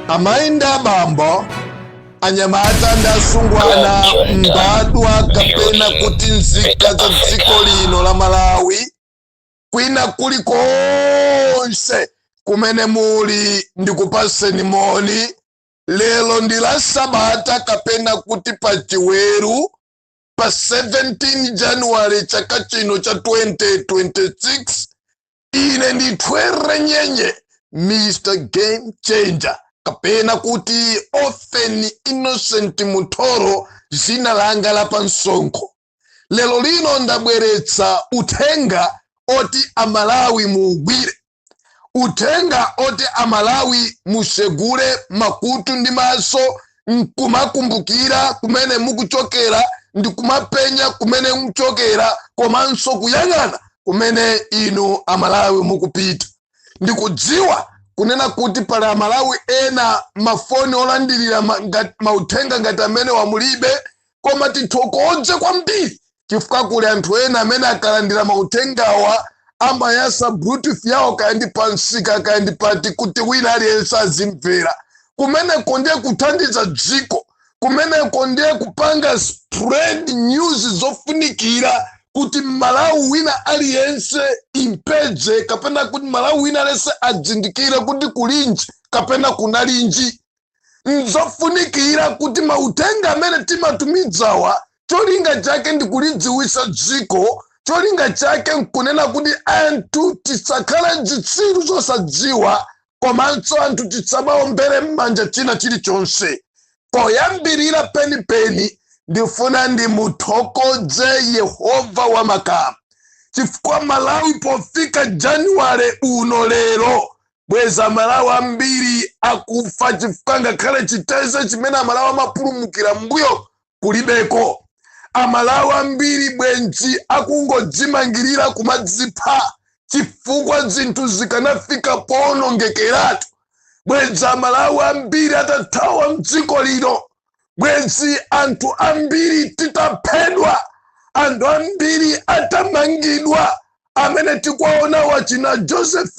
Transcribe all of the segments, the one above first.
Amayi ndi abambo, anyamata ndi asungwana, mbadwa kapena kuti nzika za dziko lino la Malawi, kwina kulikonse kumene muli, ndikupaseni moni. Lero ndi la Sabata, kapena kuti pa Chiweru, pa 17 January chaka chino cha 2026. Ine ndithwere nyenye, Mr Game Changer, kapena kuti Ofen Innocent Muthoro, zina langa la pansonkho. Lero lino ndabweretsa uthenga oti Amalawi muugwire, uthenga oti Amalawi musegule makutu ndi maso nkumakumbukira kumene mukuchokera, ndi kumapenya kumene mukuchokera, komanso kuyang'ana kumene inu Amalawi mukupita. Ndikudziwa kunena kuti pali Amalawi ena mafoni olandirira mauthenga ngati amene wamulibe, koma tithokoze kwambiri chifukwa kuli anthu ena amene akalandira mauthengawa amayasa Bluetooth yawo, kaya ndi pansika, kaya ndi pati, kuti wina aliyense azimvera. Kumeneko ndiye kuthandiza dziko, kumeneko ndiye kupanga spread news zofunikira kuti Malawi wina aliyense impedze, kapena kuti Malawi wina aliyense adzindikire kuti kulinji kapena kunalinji. Nzofunikira kuti mauthenga amene timatumidzawa, cholinga chake ndi kulidziwisa dziko, cholinga chake nkunena kuti anthu tisakhale zitsiru zosadziwa, komanso anthu tisamaombere m'manja china chilichonse. Poyambirira penipeni, ndifuna ndimuthokoze Yehova wamakamu, chifukwa Malawi pofika Januwale uno lero, bweza Malawi ambiri akufa, chifukwa ngakhale chiteze chimene Amalawi amapulumukira mbuyo kulibeko. Amalawi ambiri bwenzi akungodzimangirira kumadzipha, chifukwa zinthu zikanafika powonongekeratu. Bwenzi Amalawi ambiri atathawa mdziko lino, bwenzi anthu ambiri titaphedwa, anthu ambiri atamangidwa, amene tikuwaona wachina Joseph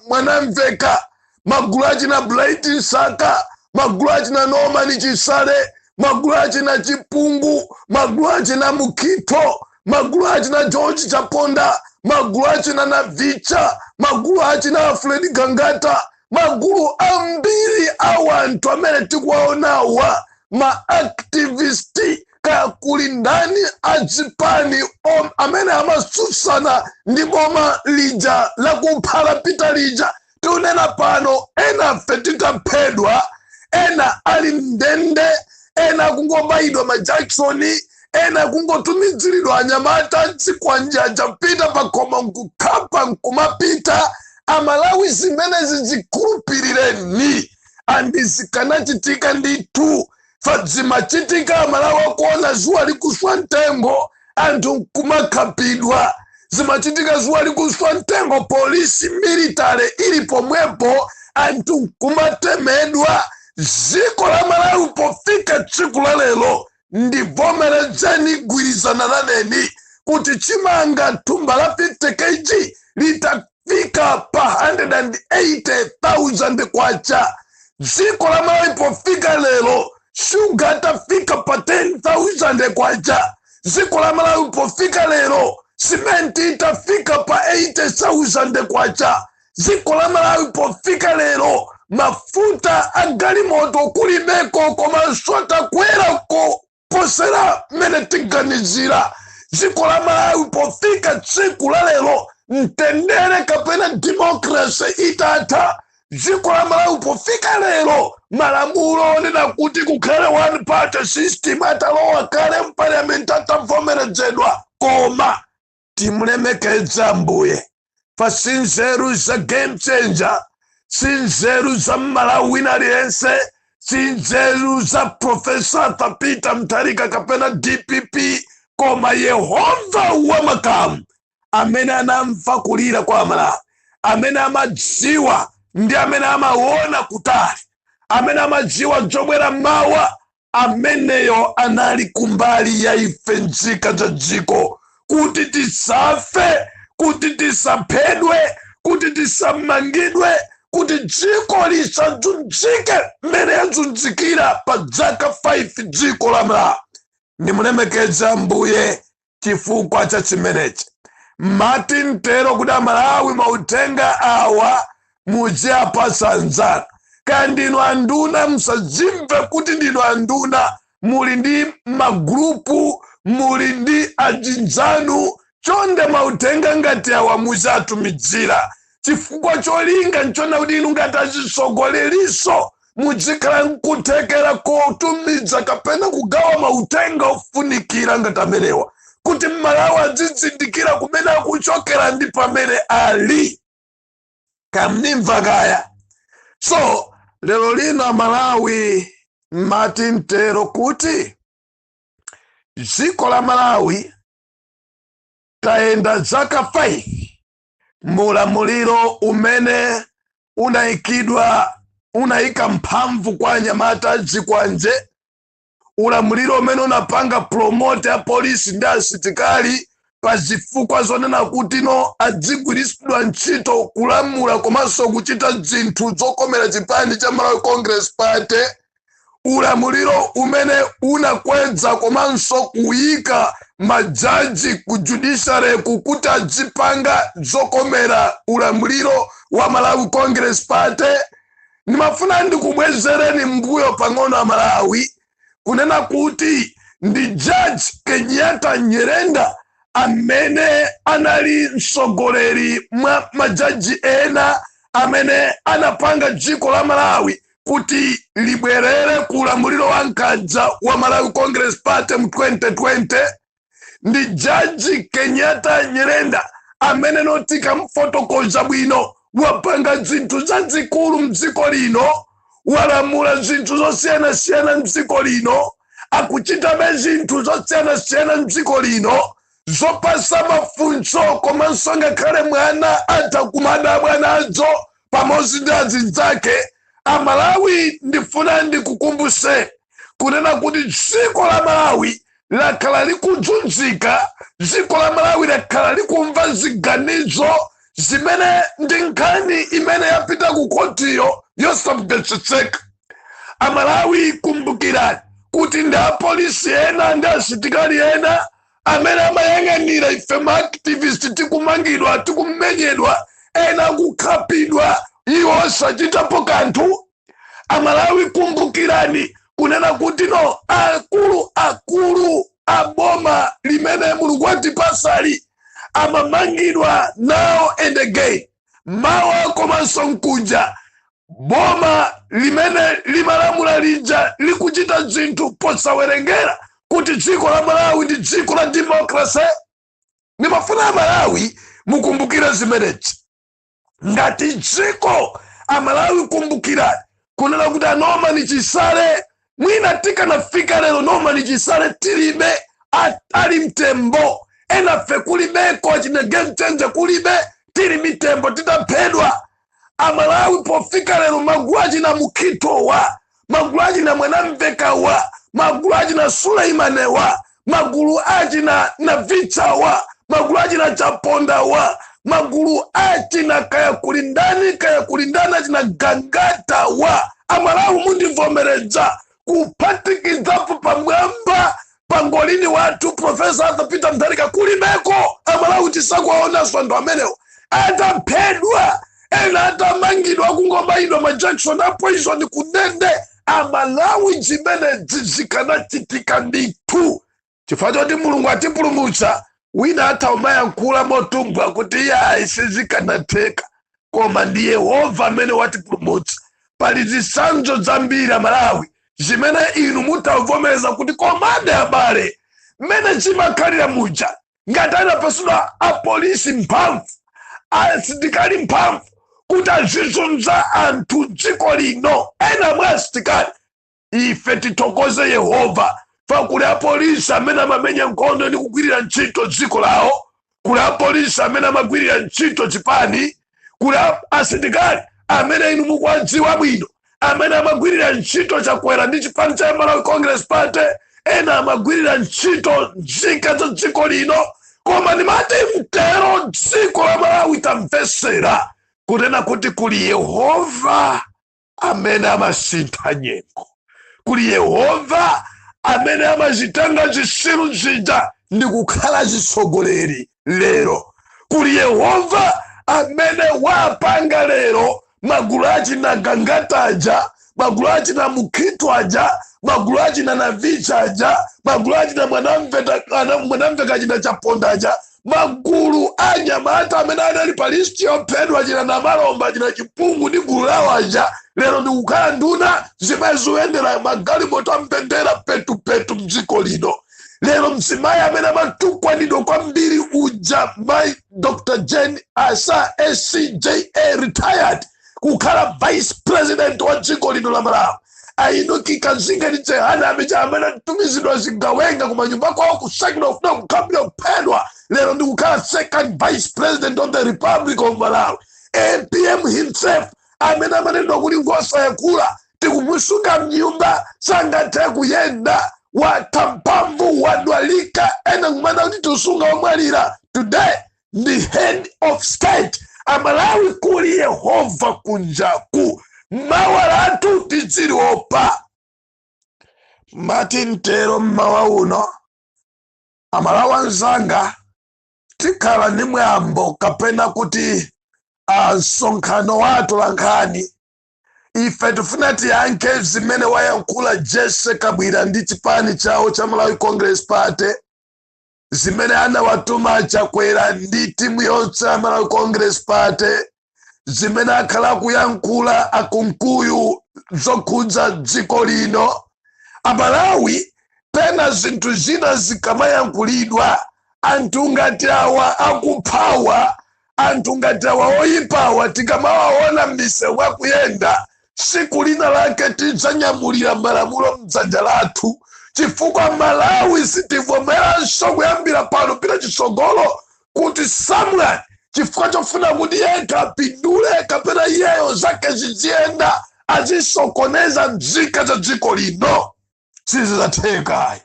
Mwanamveka, magulu achina Bright Msaka, magulu achina Norman Chisale, magulu achina Chipungu, magulu achina Mukhito, magulu achina George Chaponda, magulu achina Navicha, magulu achina Alfred Gangata, magulu ambiri a wanthu amene tikuwaonawa, ma activist, kaya kuli ndani azipani amene amasusana ndi boma lija lakupha lapita lija. Tikunena pano, ena fe titaphedwa, ena ali mndende, ena akungobayidwa majakisoni, ena akungotumiziridwa anyamata zikwanja, pita pakhomo nkukhapa nkumapita. Amalawi, zimenezi zikhulupirireni, andi zikanachitika ndithu. Zimachitika Amalawi akuona, zuwa likuswa mtengo, anthu nkumakhapidwa. Zimachitika zuwa likuswa mtengo, polisi military ili pomwepo, anthu nkumatemedwa. Dziko la Malawi pofika tsiku la lero, ndivomerezeni, gwirizana naneni kuti chimanga thumba la 50 kg litafika pa 180,000 kwacha. Dziko la Malawi pofika lero, shuga atafika pa 10,000 kwacha. Dziko la Malawi pofika lero, simenti itafika pa 80,000 kwacha. Dziko la Malawi pofika lero, mafuta a galimoto kulibeko, komanso atakwera kuposera mmene tiganizira. Dziko la Malawi pofika tsiku la lero, mtendere kapena democracy itatha. Dziko la Malawi pofika lero, malamulo onena kuti kukhale one party system atalowa kale m'parliament, atavomerezedwa. Koma timulemekeza Mbuye, pa si nzeru za Game Changer, si nzeru za Mmalawi wina aliyense, si nzeru za Professor Peter Mutharika kapena DPP, koma Yehova wamakamu amene anamva kulira kwa Amalawi, amene amadziwa ndi amene amaona kutali, amene amadziwa zobwera mawa, ameneyo anali kumbali ya ife nzika za dziko, kuti tisafe, kuti tisaphedwe, kuti tisamangidwe, Kuti dziko lisadzunzike mmene yadzunzikira pa zaka 5 dziko la Malawi. Ndimulemekeza Mbuye chifukwa cha chimenechi. Mati mtero kuti Amalawi, mauthenga awa muziapasa anzanu. Kaya ndinu anduna, musadzimve kuti ndinu anduna, muli ndi magrupu, muli ndi azinzanu. Chonde, mauthenga ngati awa muziatumidzira, chifukwa cholinga nchona kuti inu ngati azitsogoleriso muzikhala nkuthekera kotumiza kapena kugawa mauthenga ofunikira ngati amenewa, kuti Mmalawi azizindikira kumene akuchokera ndi pamene ali. Kamnimva kaya? So lero lino Amalawi, mati mtero kuti dziko la Malawi tayenda zaka 5 mulamuliro umene unayikidwa, unayika mphamvu kwa anyamata zikwanje, ulamuliro umene unapanga promote ya polisi ndi asitikali pa zifukwa zonena kuti no, adzigwiritsidwa ntchito kulamula komanso kuchita zinthu zokomera chipani cha Malawi Congress Party, ulamuliro umene unakweza komanso kuyika majaji ku judiciary kuti adzipanga zokomera ulamuliro wa Malawi Congress Party. Ndimafuna ndikubwezereni mbuyo pang'ono Amalawi, kunena kuti ndi Judge Kenyatta Nyirenda amene anali mtsogoleri mwa majaji ena amene anapanga dziko la Malawi kuti libwerere ku ulamuliro wa nkhanza wa Malawi Congress Party mu 2020. Ndi Jaji Kenyatta Nyirenda amene notikamfotokoza bwino, wapanga zinthu zazikulu mdziko lino, walamula zinthu zosiyanasiyana mdziko lino, akuchitabe zinthu zosiyanasiyana mdziko lino zopasa mafunso, komanso ngakhale mwana atha kumadabwa nazo pamodzi ndi azinzake. Amalawi, ndifuna ndikukumbuse kunena kuti dziko la Malawi lakhala likuzunzika, dziko la Malawi lakhala likumva ziganizo zimene ndi nkhani imene yapita ku khotiyo yosamvetsetseka. Amalawi, kumbukirani kuti ndi apolisi ena ndi asitikali ena amene amayang'anira ife maactivist tikumangidwa, tikumenyedwa, ena kukhapidwa, iwo osachitapo kanthu. Amalawi, kumbukirani kunena kuti no, akulu akulu aboma limene Mulungu watipasali amamangidwa now and again, mawa komanso mkunja. Boma limene limalamula lija likuchita zinthu posawerengera kuti dziko la Malawi ndi dziko la democracy. Ndimafuna Amalawi mukumbukire zimenezi ngati dziko. Amalawi, kumbukirani kunena kuti aNorman Chisale, mwina tikanafika lero Norman Chisale tilibe, ali mtembo. Enafe kulibeko, achina Game Changer kulibe, tili mitembo titaphedwa. Amalawi, pofika lero magulu achina Mukhitowa, magulu achina Mwanamvekawa, magulu achina Suleimanewa, magulu achina Navitsawa, magulu achina Chapondawa, magulu achina kaya kulindani, kaya kulindani, achina Gangatawa, Amalawi mundivomeredza, kuphatikizapo pamwamba pangolini wathu Professor Arthur Peter Mutharika kulibeko. Amalawi, tisakuwaonanso anthu amenewo ataphedwa, ena atamangidwa, akungobayidwa mainjection a poison kundende. Amalawi, zimenezi zikanachitika ndithu chifukwa choti Mulungu atipulumutsa. Wina atha umayankhula motumbwa kuti iyayi, sizikanatheka, koma ndi Yehova amene watipulumutsa. Pali zitsanzo zambiri Amalawi zimene inu mutavomereza kuti komabe abale, mmene zimakhalira muja, ngati anapasidwa apolisi mphamvu, asitikali mphamvu kuti azizunza anthu dziko lino, ena mwa asitikali, ife tithokoze Yehova fa kuli apolisi amene amamenya nkhondo ndi kugwirira ntchito dziko lawo, kuli apolisi amene amagwirira ntchito chipani, kuli asitikali amene inu mukuwadziwa bwino amene amagwirira ntchito Chakwera ndi chipani cha Malawi Congress Party, ena amagwirira ntchito nzika za dziko lino. Koma ndimati mtero, dziko la Malawi, tamvesera. Kunena kuti kuli Yehova amene amasintha nyengo, kuli Yehova amene amazitenga zisilu zija ndi kukhala zitsogoleri lero, kuli Yehova amene wapanga lero magulu achina Gangata aja, magulu achina Mukhito aja, magulu achina Navicha aja, magulu achina Mwanamveka, achina Chaponda aja, magulu anyamata amene anali pa list yophedwa, achina Namalomba, achina Chipungu ndi gulu lawo aja, lero ndikukhala nduna zimene zikuyendera magalimoto ambendera petupetu mdziko lino. Lero mzimayi amene amatukwanidwa kwambiri uja, mai Dr Jane Ansah SC JA retired, kukhala vice president wa dziko lino la Malawi. A Enoch Kamzinga ndi Chihana amene amene anatumizidwa zigawenga kumanyumba kwawo kusakidwa, kufuna kukhambira kuphedwa, lero ndikukhala second vice president of the Republic of Malawi. APM himself amene amanenedwa kuti ngosayankhula, tikumusunga mnyumba, sangathe kuyenda, watha mphamvu, wadwalika, ena kumana kuti tisunga omwalira, today ndi head of state. Amalawi, kuli Yehova kunjaku, mawa lathu tiziliopa. Mati mtero mmawa uno, Amalawi anzanga, tikhala ndi mwambo kapena kuti msonkhano wathu la nkhani. Ife tifuna tiyankhe zimene wayankhula Jesse Kabwira ndi chipani chawo cha Malawi Congress Party, zimene anawatuma Chakwera ndi timu yonse ya Malawi Congress Party, zimene akhala kuyankhula akunkuyu zokhudza dziko lino. Amalawi, pena zinthu zina zikamayankhulidwa, anthu ngati awa akuphawa, anthu ngati awa oyipawa, tikamawaona m'misewu akuyenda, siku lina lake tidzanyamulira malamulo mdzanja lathu, chifukwa Malawi sitivomeranso kuyambira pano pita chitsogolo kuti someone, chifukwa chofuna kuti yekha apindule kapena iyeyo zake ziziyenda, azisokoneza nzika za dziko lino. Sizidzatheka.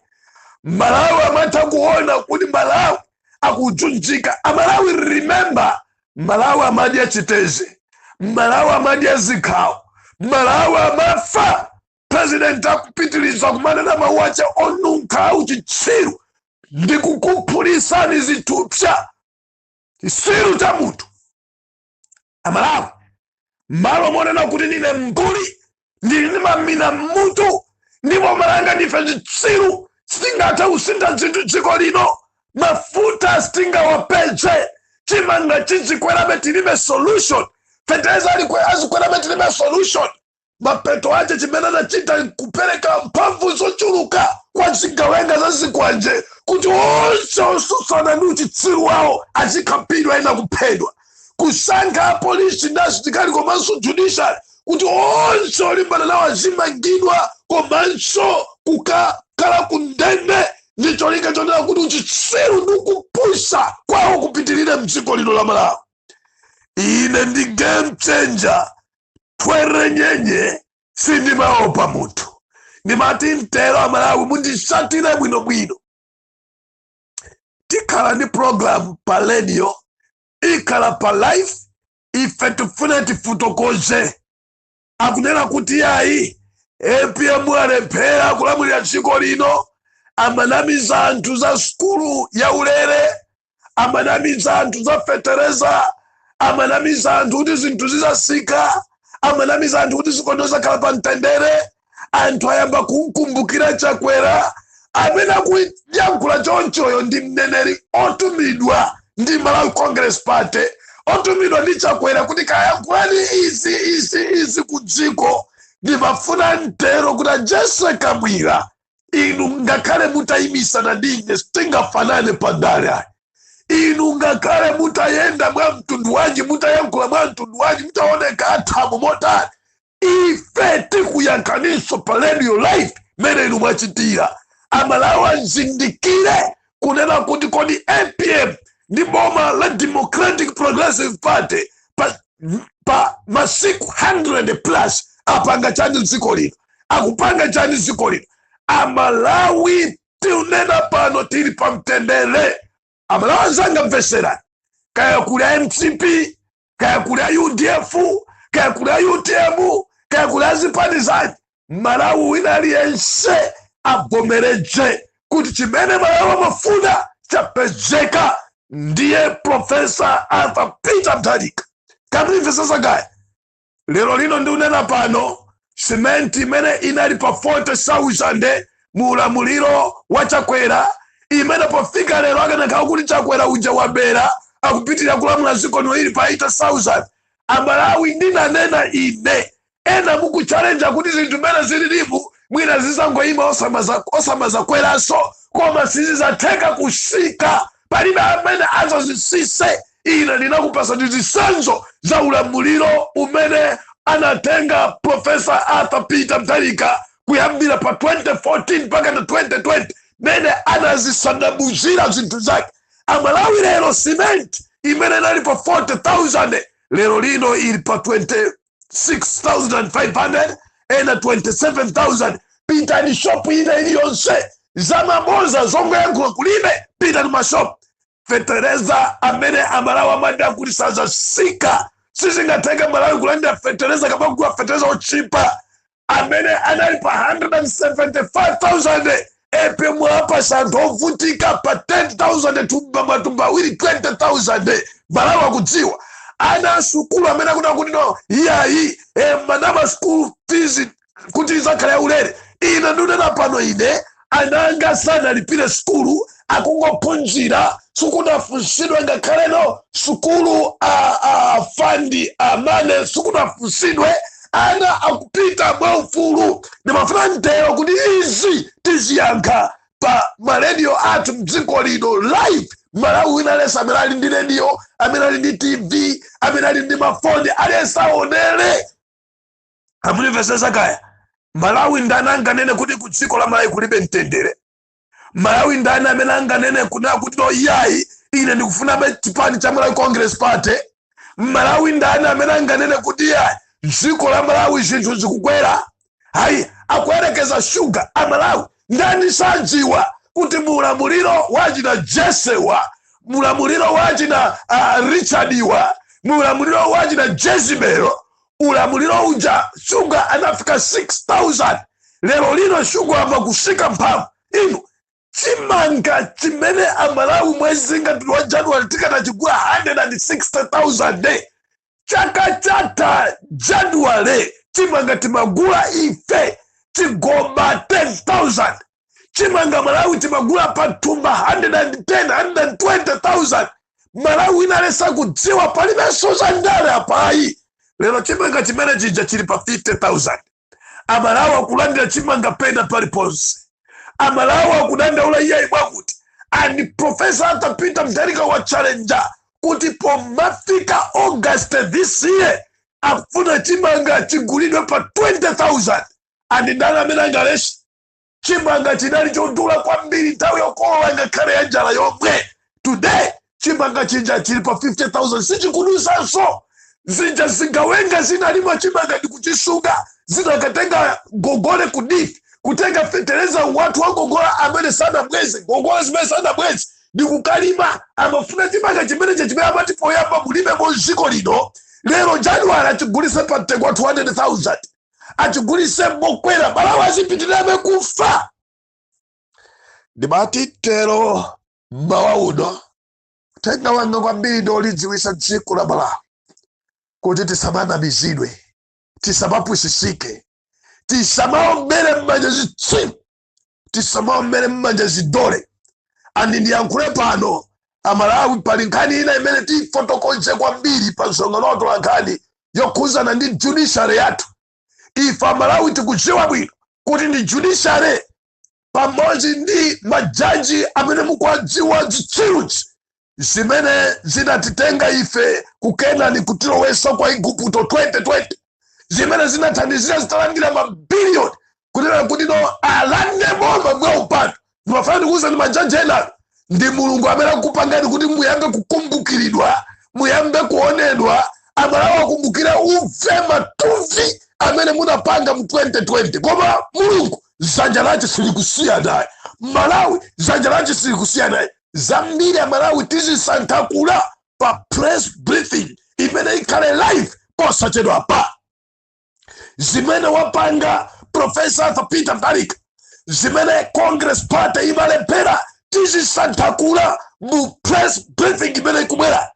Malawi amatha kuona kuti Malawi akudzunzika. Amalawi, remember, Malawi amadya chiteze, Malawi amadya zikhawo, Malawi amafa. President akupitiriza kumanena mawu ache onunkha auchitsiru ndi kukuphulisani zithupsa, chitsiru cha munthu. Amalawi, malo monena kuti ndine mbuli, ndili ndi mamina mmutu, ndipo malanga ndife zitsiru, sitingathe kusintha zinthu dziko lino, mafuta sitingawapeze, chimanga chizikwerabe, tilibe solution, fetereza azikwerabe, tilibe solution. Mapeto ache chimene anachita kupereka mphamvu zochuluka kwa zigawenga za zikwanje kuti onse osusana ndi uchitsiru wawo azikhapidwa, ena kuphedwa, kusankha apolisi ndi asilikali komanso judiciary kuti onse olimbana nawo azimangidwa komanso kukakhala ku ndende, ndi cholinga chonena kuti uchitsiru ndi kupusa kwawo kupitirire mdziko lino la Malawi. Ine ndi game changer Twere Nyenye, sindimaopa munthu. Ndimati mtero, Amalawi, mundisatire bwinobwino. Tikhala ndi program pa radio, ikhala pa live. Ife tifuna tifotokoze. Akunena kuti ayi, APM alephera kulamulira dziko lino, amanamiza anthu za sukulu ya ulere, amanamiza anthu za fetereza, amanamiza anthu kuti zinthu zizasika, amanamiza anthu kuti zikondo zakhala pa mtendere. Anthu ayamba kumkumbukira Chakwera. Amene akuyankhula chonchoyo ndi mneneri otumidwa ndi Malawi Congress Party, otumidwa ndi Chakwera kuti kayankhulani izi, izi, izi ku dziko. Ndimafuna mtero kuti aJesse Kabwira, inu ngakhale mutayimisana ndi ine, sitingafanane pandale ayi. Inu ngakhale mutayenda mwa mtundu wanji, mutayankhula mwa mtundu wanji, mutaoneka athamo motani, ife tikuyankhaninso pa radio live mene inu mwachitira. Amalawi azindikire kunena kuti kodi APM ndi boma la Democratic Progressive Party pa masiku 100 plus apanga chani dziko lino? Akupanga chani dziko lino? Amalawi, tiunena pano tili pa mtendere. Amalawi anzanga, mveserani, kaya kuli MCP. Kaya kuli a UDF, kaya kuli a UTM, kaya kuli azipani zanji, Malawi wina aliyense avomereje kuti chimene Malawi amafuna chapezeka, ndiye Professor Arthur Peter Mutharika. Kamimvesesa kaya? Lero lino ndikunena pano, simenti imene inali pa 40,000 mu ulamuliro wa Chakwera, imene pofika lero akanakhala kuti Chakwera uja wabera, akupitirira kulamula dziko lino, ili pa 80,000. Amalawi, ndinanena ine, ena mukuchalenja kuti zinthu mmene zililimu mwina zizangoyima osamazakweranso, koma sizizatheka kusika, palibe amene azazisise. Ine ndinakupasa ndi zitsanzo za ulamuliro umene anatenga Professor Arthur Peter Mutharika kuyambira pa 2014 mpaka na 2020, mene anazisandabuzira zinthu zake. Amalawi, lero cement imene inali pa 40,000 lero lino ili pa 26,500, ena 27,000. Pitani shopu ina iliyonse, zamaboza zongoyankhula kulibe. Pitani mashopu, fetereza amene Amalawi amati akuti sazasika, sizingatheke Malawi kulandira fetereza kamagula fetereza ochipa, amene anali pa 175,000, APM apasa anthu ovutika pa 10,000, thumba matumba awiri 20,000. Malawi akudziwa. Ana asukulu amene akuti kuti no, iyayi, manama school fees kuti izakhale yaulere, ine ndinena pano, ine ananga sanalipire sukulu, akungophunzira, sikunafunsidwe ngakhaleno sukulu fund amane sikunafunsidwe, ana akupita mwaufulu. Ndimafuna mtero kuti izi tiziyankha pa marediyo athu mdziko lino live. Malawi wina aliyense amene ali ndi rediyo, amene ali ndi TV, amene ali ndi mafoni, aliyense aonere. Amunimvesesa kaya? Malawi, ndani anganene kuti ku dziko la Malawi kulibe mtendere? Malawi, ndani amene anganene kuna kuti no, iyayi, ine ndikufunabe chipani cha Malawi Congress Party? Malawi, ndani amene anganene kuti iyayi, dziko la Malawi zinthu zikukwera? Hayi, akuyerekeza shuga. Amalawi, ndani sadziwa kuti mulamuliro wachina Jesewa, mulamuliro wachina Richardiwa, mulamuliro wachina Jezebelo, ulamuliro uja shuga anafika 6000? Lero lino shuga amba kusika mphamvu. Inu, chimanga chimene Amalawi mwezi ngati wa January tikanachigula 160,000, chaka chatha January chimanga timagula ife chigoba 10,000. Chimanga Malawi timagula pa thumba 110, 120,000. Malawi inalesa kudziwa, palibenso za ndale apayi. Lero chimanga chimene chija chili pa 50,000. Amalawi akulandira chimanga pena paliponse. Amalawi akudandaula iyayi mwakuti, and Professor Arthur Peter Mutharika wa challenger kuti pomafika August this year akufuna chimanga chigulidwe pa 20,000. And ndani amene angalesi? Chimanga chinali chodula kwambiri nthawi yokolola, ngakhale ya njala yomwe. Today chimanga chija chili pa 50,000, sichikudusanso. Zija zigawenga zinalima chimanga ndi kuchisunga, zinakatenga gogole ku NEEF, kutenga fetereza wathu wa gogola amene sanabweze, gogole zimene sanabweze, ndi kukalima. Amafuna chimanga chimenechi chimene amati poyamba mulibe mu dziko lino, lero January achigulise pa mtengo wa 200,000, achigulise mokwera. Malawi azipitirirabe kufa. Ndimati tero mmawa uno, uthenga wanga kwambiri ndi olidziwisa dziko la Malawi kuti tisamanamizidwe, tisamapusisike, tisamaombere m'manja zitsiru, tisamaombere m'manja zidole. And ndiyankhule pano, Amalawi, pali nkhani ina imene tifotokoze kwambiri pa msonkhano watola nkhani yokhuzana ndi judiciary yathu. Ife Amalawi tikudziwa bwino kuti ndi judiciary pamodzi ndi majaji amene mukuwadziwa, zitsiruzi zimene zinatitenga ife ku Kenani kutilowesa kwa Igupto 2020, zimene zinathandizira zitalandira mabiliyoni kunena kuti no, alande boma mwaupano. Ndimafuna ndikuuza ndi majaji ena, ndi Mulungu amene akupangani kuti muyambe kukumbukiridwa, muyambe kuonedwa. Amalawi akumbukire uve matuvi amene munapanga mu 2020, koma Mulungu dzanja lache silikusiya naye. Malawi, dzanja lache silikusiya naye. Zambiri Amalawi tizisanthakula pa press briefing Imene ikhale live posachedwa pa zimene wapanga Professor Arthur Peter Mutharika, zimene Congress Party imalephera, tizisanthakula mu press briefing imene ikubwera.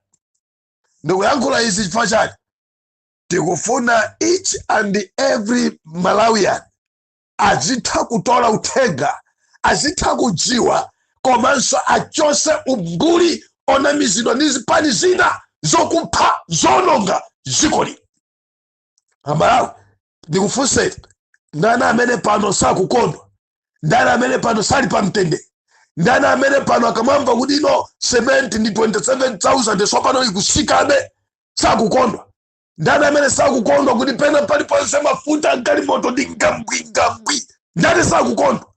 Ndikuyankhula izi chifukwa chake tikufuna each and every Malawian azitha kutola uthenga, azitha kudziwa, komanso achose umbuli onamizidwa ndi zipani zina zokupha, zononga dziko lino. Amalawi, ndikufunseni, ndani amene pano sakukondwa? Ndani amene pano sali pa mtendere? Ndani amene pano akamamva kuti ino cement ndi 27,000, sopano ikusikabe, sakukondwa? Ndani amene sakukondwa kuti pena paliponse mafuta galimoto ndi ngambwi ngambwi? Ndani sakukondwa?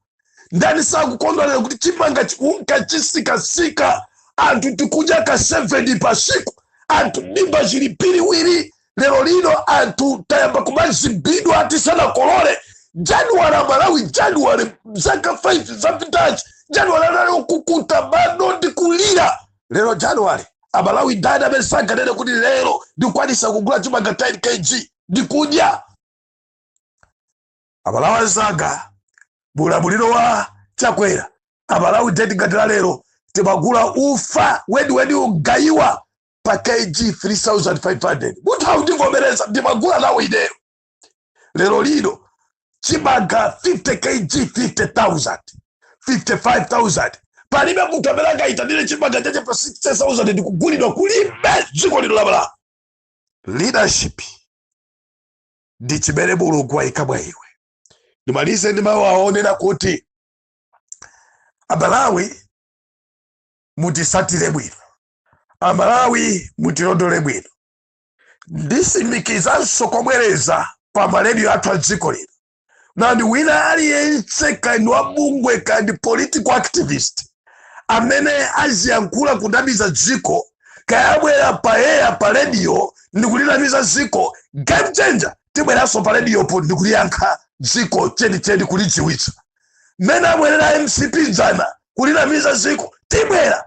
Ndani sakukondwa lero kuti chimanga chikunka chisikasika, anthu tikudya ka 7 pasiku, anthu mimba zili piriwiri? Lero lino anthu tayamba kumazimbidwa tisanakolole. Januwale, Amalawi, Januwale zaka 5 zapitachi, Januwale anali okukuta mano ndi kulira. Lero Januwale, Amalawi, ndani amene sanganene kuti lero ndikwanisa kugula chimanga 10 kg ndikudya? Amalawi anzanga, mulamuliro wa Chakwera, Amalawi, date ngati la lero timagula ufa weniweni ugayiwa pa kg 3500. Munthu akundivomereza, ndimagula nawo ineyo. Lero lino chimanga 50 kg 50,000, 55,000. Palibe munthu amene angayitanire chimanga chache pa 60,000 ndikugulidwa, kulibe dziko lino la Malawi. Leadership ndi chimene Mulungu wayika mwa iwe. Ndimalize ndi mawu aonena kuti, Amalawi, mutisatire bwino. Amalawi, mutilondole bwino. Ndisimikizanso kobwereza pa marediyo athu a dziko lino nandi wina aliyense, kandi wa bungwe, kandi political activist, amene aziyankhula kunamiza dziko, kayabwera pa air, pa rediyo, ndikulinamiza dziko, Game Changer tibweranso pa rediyopo ndikuliyankha dziko chenicheni, kulidziwitsa mmene abwerera MCP dzana kulinamiza dziko. Tibwera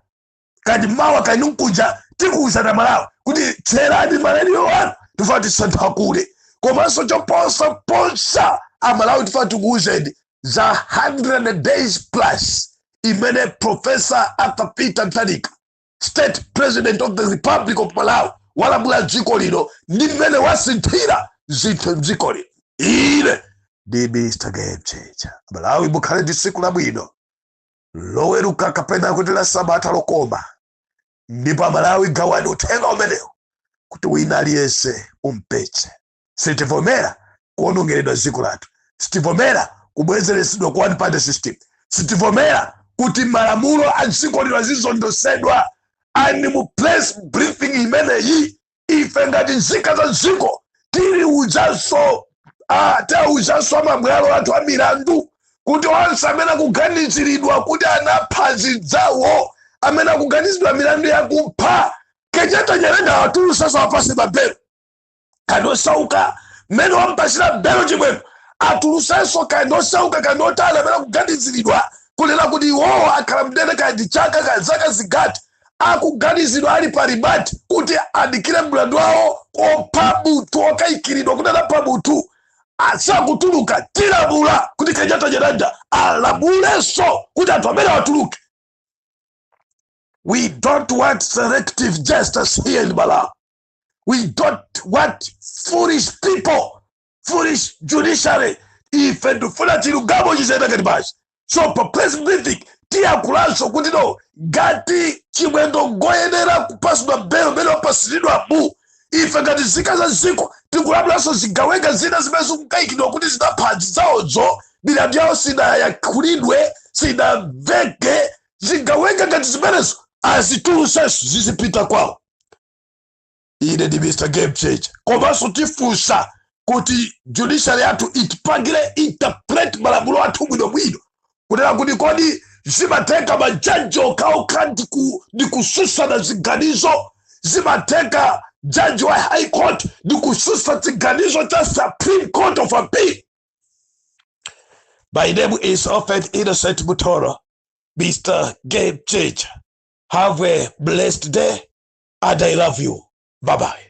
kandi mawa, kandi mkuja, tikuwuzana Malawi kuti tcherani marediyo anu, tifuna tisanthakule. Komanso choposaposa, Amalawi, tifuna tikuwuzeni za 100 days plus imene Professor Arthur Peter Mutharika, State President of the Republic of Malawi, walamula dziko lino ndi mmene wasinthira zinthu mdziko lino. Ine ndi Mr Game Changer. Malawi, mukhale ndi tsiku labwino Loweruka, kapena kuti la Sabata lokoma. Ndipo Amalawi, gawani uthenga umenewu kuti wina aliyense umpetse. Sitivomera kuwonongeredwa dziko lathu, sitivomera kubwezeresedwa ku one party system, sitivomera kuti malamulo a dziko lino azizondosedwa. Ani mu press briefing imeneyi, ife ngati nzika za dziko tiliuzanso, tiauzanso amabwalo athu a milandu kuti onse amene akuganiziridwa kuti anapha zidzawo, amene akuganizidwa milandu yakupha, Kenyatta Nyirenda, atulusaso, apase mabelo. Kandi osauka, mmene wampasira belo Chimwendo, atulusenso. Kandi osauka, kandi otali, amene akuganiziridwa kunena kuti iwowo akhala mndende kandi chaka, kandi zaka zingati, akuganizidwa ali pa remand kuti adikire mlandu wawo opha munthu, okayikiridwa kuti anapha munthu, asakutuluka, tilamula kuti Kenyatta Nyirenda alamulenso kuti anthu amene atuluke. We don't want selective justice here in Malawi. We don't want foolish people, foolish judiciary. Ife ndifuna chilungamo chizenda ngati basi. So pa press briefing tiyankhulanso kuti no, ngati Chimwendo ngoyenera kupasidwa belo mene wapasiridwa mu, ife ngati nzika za dziko tikulamulanso zigawenga zina zimene zikukayikidwa kuti zinapha zidzawodzo, milandu yawo sinayankhulidwe, sinamveke, zigawenga ngati zimenezo azitulusenso, zizipita kwawo. Ine ndi Mr Game Changer. Komanso tifunsa kuti judiciary yathu itipangire interpret malamulo athu bwinobwino, kunena kuti kodi zimatenga majaji okhaokha ndikususana ziganizo? Zimatenga jaji wa High Court ndikususa chiganizo cha Supreme Court of Appeal? My name is Alfred Innocent Mutoro, Mr Game Changer. Have a blessed day and I love you. Bye bye.